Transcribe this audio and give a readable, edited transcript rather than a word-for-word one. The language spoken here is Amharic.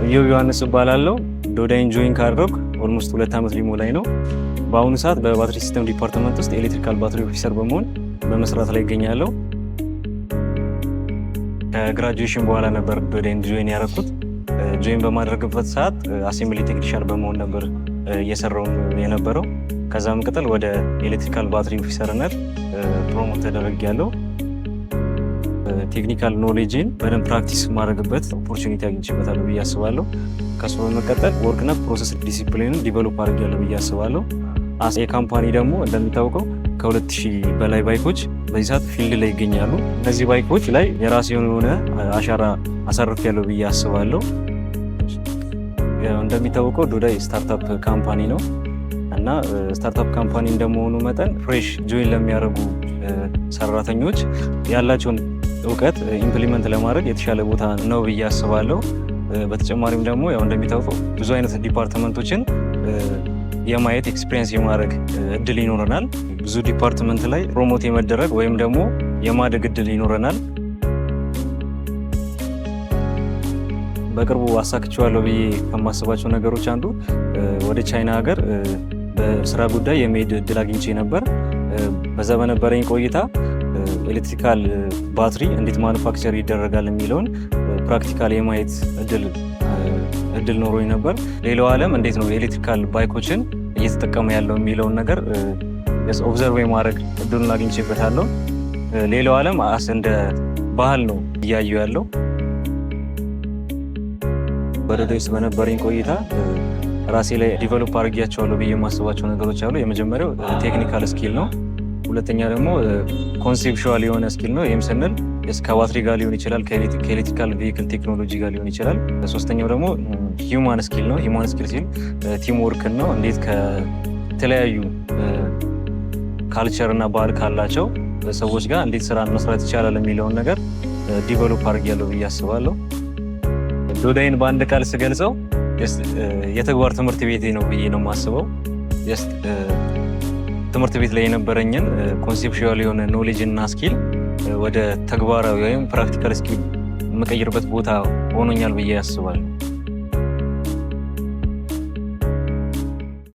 ኢዮብ ዮሐንስ እባላለሁ። ዶዳይን join ካደረኩ almost 2 ዓመት ሊሞላኝ ነው። በአሁኑ ሰዓት በ battery system department ውስጥ electrical battery officer በመሆን በመስራት ላይ ይገኛለሁ። ከ graduation በኋላ ነበር ዶዳይን join ያደረኩት። Join በማደርግበት ሰዓት assembly technician በመሆን ነበር እየሰራው የነበረው። ከዛ መቀጠል ወደ electrical battery officer ነት promote ተደርጌያለሁ። Technical knowledge ን በደንብ practice ማድረግበት opportunity አግኝቼበታለሁ ብዬ አስባለሁ። ከሱ በመቀጠል work ና process discipline ን develop አድርጌያለሁ ብዬ አስባለሁ። As a company ደግሞ እንደሚታወቀው ከ2000 በላይ bike ኦች በዚህ ሰዓት field ላይ ይገኛሉ። እነዚህ bike ኦች ላይ የራሴ የሆነ አሻራ አሳርፌያለሁ ብዬ አስባለሁ። እንደሚታወቀው ዶዳይ startup company ነው እና startup company እንደመሆኑ መጠን fresh join ለሚያደርጉ ሰራተኞች ያላቸውን እውቀት implement ለማድረግ የተሻለ ቦታ ነው ብዬ አስባለሁ። በተጨማሪም ደግሞ ያው እንደሚታወቀው ብዙ አይነት department ኦችን የማየት፣ experience የማድረግ እድል ይኖረናል። ብዙ department ላይ promote የመደረግ ወይም ደግሞ የማደግ እድል ይኖረናል። በቅርቡ አሳክቼዋለሁ ብዬ ከማስባቸው ነገሮች አንዱ ወደ ቻይና ሀገር በስራ ጉዳይ የመሄድ እድል አግኝቼ ነበር። በዛ በነበረኝ ቆይታ electrical battery እንዴት manufacture ይደረጋል የሚለውን practical የማየት እድል ኖሮኝ ነበር። ሌላው ዓለም እንዴት ነው electrical bike ኦችን እየተጠቀመ ያለው የሚለውን ነገር observe የማድረግ እድሉን አግኝቼበታለሁ። ሌላው ዓለም as እንደ ባህል ነው እያዩ ያለው። በዶዳይ ውስጥ በነበረኝ ቆይታ ራሴ ላይ develop አድርጌያቸዋለሁ ብዬ የማስባቸው ነገሮች አሉ። የመጀመሪያው technical skill ነው። ሁለተኛ ደግሞ conceptual የሆነ skill ነው። ይህም ስንል ከባትሪ ጋር ሊሆን ይችላል፣ ከ electrical vehicle technology ጋር ሊሆን ይችላል። ሶስተኛው ደግሞ human skill ነው። Human skill ሲል team work ን ነው። እንዴት ከተለያዩ culture እና ባህል ካላቸው ሰዎች ጋር እንዴት ስራ መስራት ይቻላል የሚለውን ነገር develop አድርጌያለሁ ብዬ አስባለሁ። ዶዳይን በአንድ ቃል ስገልጸው የተግባር ትምህርት ቤቴ ነው ብዬ ነው የማስበው። ትምህርት ቤት ላይ የነበረኝን conceptual የሆነ knowledge እና skill ወደ ተግባራዊ ወይም practical skill የምቀይርበት ቦታ ሆኖኛል ብዬ አስባለሁ።